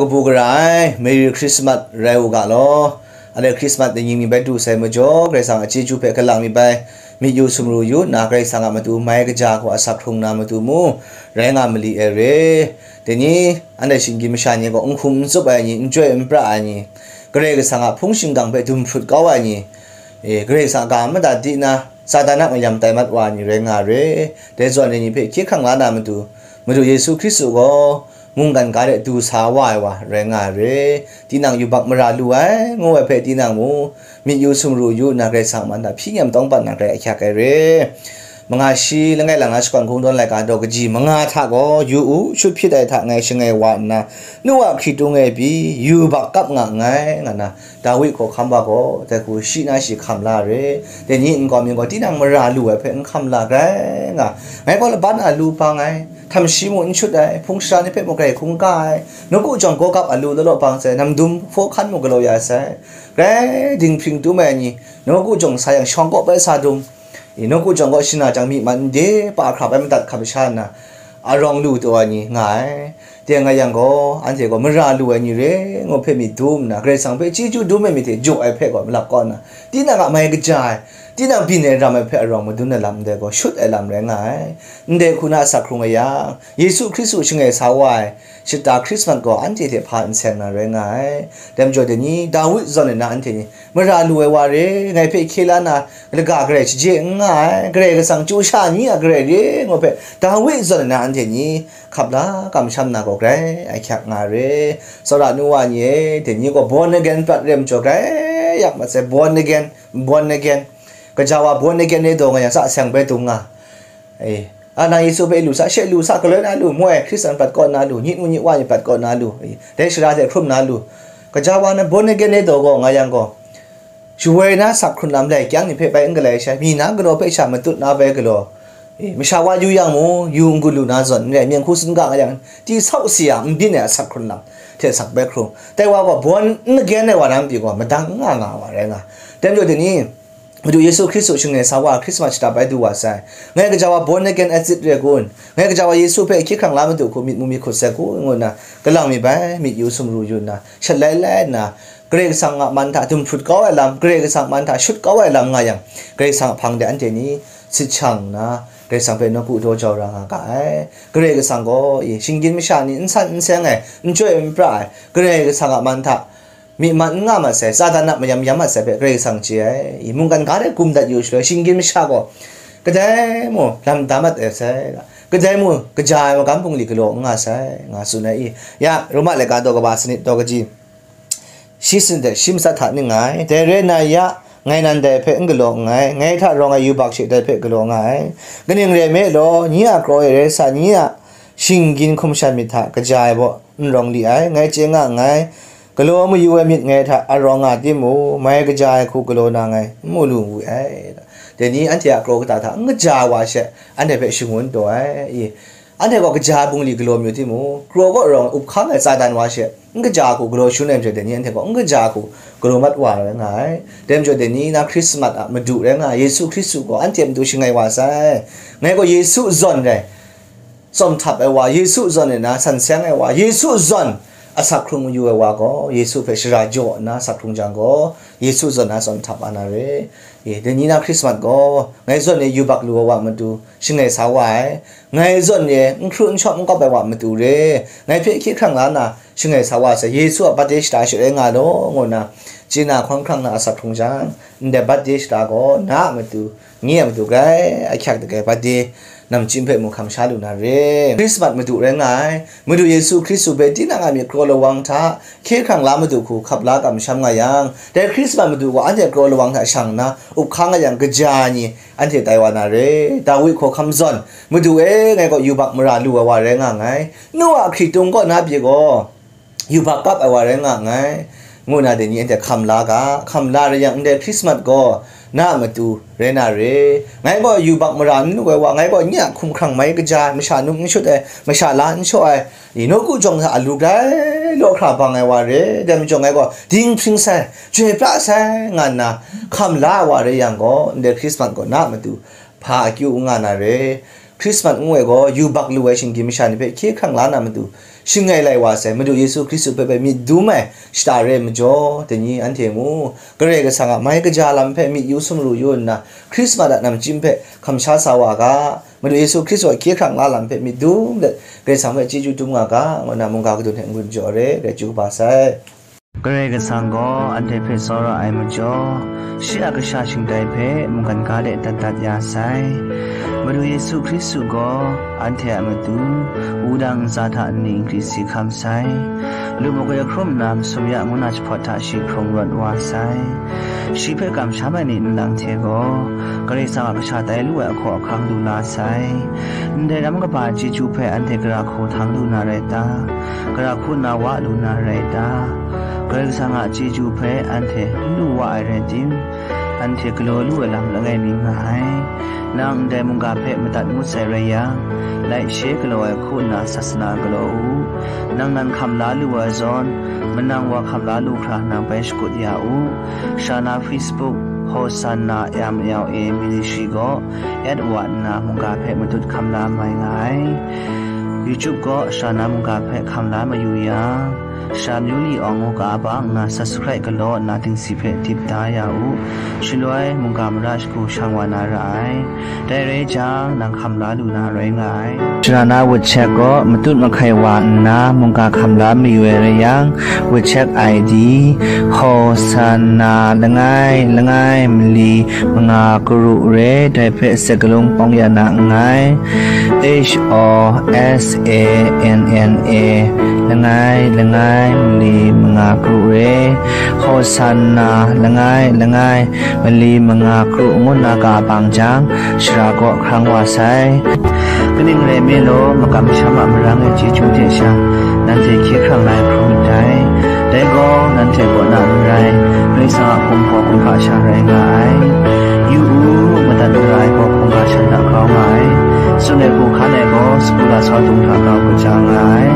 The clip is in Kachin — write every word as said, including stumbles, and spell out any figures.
Kabu gara ai, Merry Christmas rai u ga law. Anhte Christmas ni ning bai du sai majaw, Karai Kasang a chyeju hpe galang mi bai, myit yu sumru yu nna, Karai Kasang a matu mai kaja hku asak hkrung na matu mu, rai nga mali ai re. Dai ni, anhte shinggyim masha ni gaw n hkum n tsup ai ni, n chyoi n pra ai ni, Karai Kasang a hpung shingkang hpe dum hprut kau ai ni, e, Karai Kasang a ga madat di nna, Satan a mayam tai mat wa ai ni rai nga ai re. Dai zawn ni hpe hkye hkrang la na matu, Madu Yesu Hkristu gaw mungkan ga de du sa wa ai wa rai nga ai re. Tinang yubak mara lu ai, ngu ai hpe tinang mu, myit yu sumru yu nna, Karai Kasang a man hta hpyi nyam tawng pat na grai ahkyak ai re. Manga shi langai lang na shakawn hkungdawn laika daw kaji manga hta gaw, yu u, shut hpyit ai hta ngai shangai wa nna, nu a hkritung e pyi, yubak kap nga nngai, nga na, Dawi hkawhkam wa gaw, dai hku shi na shi hkam la re. Dai ni nkau mi gaw, tinang mara lu ai hpe n hkam la grai nga, ngai gaw laban a lu bang ai, htam shi mung n shut ai, hpung shara ni hpe mung grai hkungga ai, nawku jawng gawgap a lu law law bang sai, namdum hpaw hkan mung galaw ya sai, grai dinghpring tum ai ni, nawku jawng sa yang shawng kaw bai sa dum, i, nawku jawng gaw shana jang myi man n de, pa hkra bai madat hkam sha nna, arawng lu taw ai ni nga ai. Dai nga yang gaw, anhte gaw mara lu ai ni re, ngu hpe myit dum nna, Karai Kasang hpe chyeju dum ai myit hte jaw ai hpe gaw malap kau nna, tinang a mai kaja ai, tinang byin ai ram ai hpe arawng madun ai lam ndai gaw shut ai lam rai nga ai. Ndai hku na asak hkrung ai yang, Yesu Hkristu shangai sa wa ai shata Hkrismat gaw anhte hte hpa n seng na rai nga ai. Dai majaw dai ni, Dawi zawn ai na anhte ni, mara lu ai wa re, ngai hpe hkye la na, laga garai shaje n nga ai, Karai Kasang chyu sha ni a garai re, ngu hpe Dawi zawn ai na anhte ni, hkap la kamsham na gaw grai ahkyak nga re. Tsawra nu wa ni e, dai ni gaw born again prat re majaw grai yak mat sai, born again, born again. Kaja wa born again re daw nga yang sa seng bai dung nga. E, a nang Yesu hpe lu sa, she lu sa, galoi na lu, moi, Hkristan prat kaw na lu, nyit ngu nyit wa ni prat kaw na lu, e, dai shara hte hkrum na lu. Kaja wa na born again re daw gaw nga yang gaw, shawoi na sak hkrun lam lai kyang ni hpe bai n galai sha, mi na galaw hpe sha matut na bai galaw, e, masha wa yu yang mung, yu n gu lu na zawn n rai, myen hku sin ga nga yang, ti sau si ya n byin ai a sak hkrun lam hte sak bai hkrung. Dai wa gaw born again ai wa na matu gaw, madang n nga nga ai wa rai nga. Dai majaw dai ni, Madu Yesu Hkristu shangai sa wa Hkrismat shata bai du wa sai. Ngai gaja wa born again at it re kun? Ngai gaja wa Yesu hpe hkye hkrang la matu hku myit mu myit hkut sai kun? Ngu nna, kalang mi bai myit yu sumru yu nna, shat lai lai nna, Karai Kasang a man hta dum hprut kau ai lam, Karai Kasang a man hta shut kau ai lam nga yang, Karai Kasang a hpang de anhte ni sit shang nna, Karai Kasang hpe nawku daw jau ra nga ga ai. Karai Kasang gaw, i, shinggyim masha ni n san n seng ai, n chyoi n pra ai, Karai Kasang a man hta myi man n nga mat sai, Satan a mayam yam mat sai hpe Karai Kasang chye ai. I, mungkan ga de gum dat yu shaloi, shinggyim masha gaw kadai mung lam da mat ai sai, kadai mung kaja ai magam bungli galaw n nga sai, nga tsun ai i. Ya, Roma laika daw kaba sanit daw kaji, shi sanit hte shi matsat hta ning ai. Dai rai nna ya, ngai nan dai hpe n galaw nngai, ngai hta rawng ai yubak she dai hpe galaw nga ai. Kaning rai nme law, nye a kraw e rai sa, nye a shinggyim hkum shan myit hta kaja ai baw n rawng li ai, ngai chye nga nngai. Galaw mayu ai myit ngai hta arawng nga timung, mai kaja ai hku galaw na ngai n mu lu wu ai. Dai ni anhte a kraw kata hta n kaja ai wa she, anhte hpe shangun taw ai. I, anhte gaw kaja ai bungli galaw mayu timung, kraw kaw rawng up hkang ai Satan wa she, n kaja ai hku galaw shangun ai majaw, dai ni anhte gaw n kaja ai hku galaw mat wa rai nga ai. Dai majaw, dai ni na Hkrismat a Madu rai nga ai Yesu Hkristu gaw anhte a matu shangai wa sai. Ngai gaw Yesu zawn rai, tsawm htap ai wa, Yesu zawn e na san seng ai wa, Yesu zawn asak hkrung mayu ai wa gaw, Yesu hpe shara jaw nna asak hkrung jang gaw, Yesu zawn na tsawm htap a na re. E, dai ni na Hkrismat gaw, ngai zawn e yubak lu ai wa matu shangai sa wa ai, ngai zawn e n hkru n shawm n kawp ai wa matu re, ngai hpe hkye hkrang la nna shangai sa wa sai, Yesu a birthday shata she rai nga law, ngu nna chye na hkawng hkrang na asak hkrung jang, ndai birthday shata gaw na a matu, nye a matu grai ahkyak dai ai birthday namchyim hpe mung hkam sha lu na re. Hkrismat Madu rai nga ai, Madu Yesu Hkristu hpe tinang a myit kraw lawang hta hkye hkrang la matu hku hkap la kamsham nga yang, dai Hkrismat Madu gaw anhte kraw lawang hta shang nna up hkang nga yang, kaja ai ni anhte tai wa na re. Dawi hkawhkam zawn, Madu e, ngai gaw yubak mara lu ai wa rai nga nngai, nu a hkritung kaw na pyi gaw, yubak kap ai wa rai nga nngai, ngu na dai ni anhte hkam la ga, hkam la rai yang, ndai Hkrismat gaw na a matu rai na re. Ngai gaw yubak mara n lu ai wa, ngai gaw nye a hkum hkrang mai kaja ai, masha num n shut ai, masha la n shaw ai, i, nawku jawng hta a lu grai law hkra bang ai wa re. Dai majaw ngai gaw dinghpring sai, chyoi pra sai, nga nna hkam la ai wa rai yang gaw, ndai Hkrismat gaw na a matu hpa akyu n nga na re. Hkrismat ngu ai gaw yubak lu ai shinggyim masha ni hpe hkye hkrang la na matu, Shing ai lai wa sai, Madu Yesu Hkristu hpe bai myit dum ai shata re ai majaw, dai ni anhte mu, Karai Kasang a mai kaja lam hpe myit yu sumru yu nna, Hkrismat a namchyim hpe hkam sha sa wa ga, Madu Yesu Hkristu a hkye hkrang la lam hpe myit dum let, Karai Kasang hpe chyeju dum nga ga, ngu nna mungga kadun hte n-gun jaw re, grai chyu kaba sai. Karai Kasang gaw anhte hpe tsawra ai majaw, shi a kasha shingtai hpe mungkan ga de dat dat ya sai. Madu Yesu Hkristu gaw anhte a matu, wudang ntsa hta nni nkri si hkam sai. Lu makoi ahkrum nna masum ya ngu na jahpawt hta shi hkrung rawt wa sai. Shi hpe kamsham ai ni nlang hte gaw, Karai Kasang a kasha tai lu ai ahkaw ahkang lu la sai. Ndai ram kaba chyeju hpe anhte gara hku htang lu na rai ta? Gara hku na wa lu na rai ta? Karai Kasang a chyeju hpe anhte n lu wa ai rai tim, anhte galaw lu ai lam langai mi nga ai. Nang ndai mungga hpe madat ngut sai rai yang, laishe galaw ai hku nna sasana galaw u. Nang nan hkam la lu ai zawn, manang wa hkam la lu hkra nang bai shakut ya u. Shana Facebook, Hosanna M L A Ministry gaw at wa nna mungga hpe matut hkam la mai nga ai. YouTube gaw Shana mungga hpe hkam la mayu yang, Sha Myu Li Awng ngu ga bang nna subscribe galaw nna dingsi hpe dip da ya u. Shaloi mungga mara shagu shang wa na ra ai. Dai rai jang, nang hkam la lu na rai nga ai. Sharana WeChat gaw matut mahkai wa nna mungga hkam la mayu ai rai yang, WeChat I D, Hosanna langai langai mali manga karu re, dai hpe sek galung pawng ya na nngai. H O S A N N A, langai langai mali manga karu re, Hosanna langai langai mali manga karu ngu na ga bang jang, shara kaw hkrang wa sai. Kaning rai nme law, makam masham a marang e chyeju hte sha, nanhte hkye hkrang la ai hkrum ndai. Dai gaw, nanhte kaw na n rai, Karai Kasang a hkum gaw hkungga sha rai nga ai. Yu u, madat mara ai gaw hkungga shan hta grau nga ai. Tsun ai hku hkan ai gaw, sagu lasau dung hta grau kaja nga ai.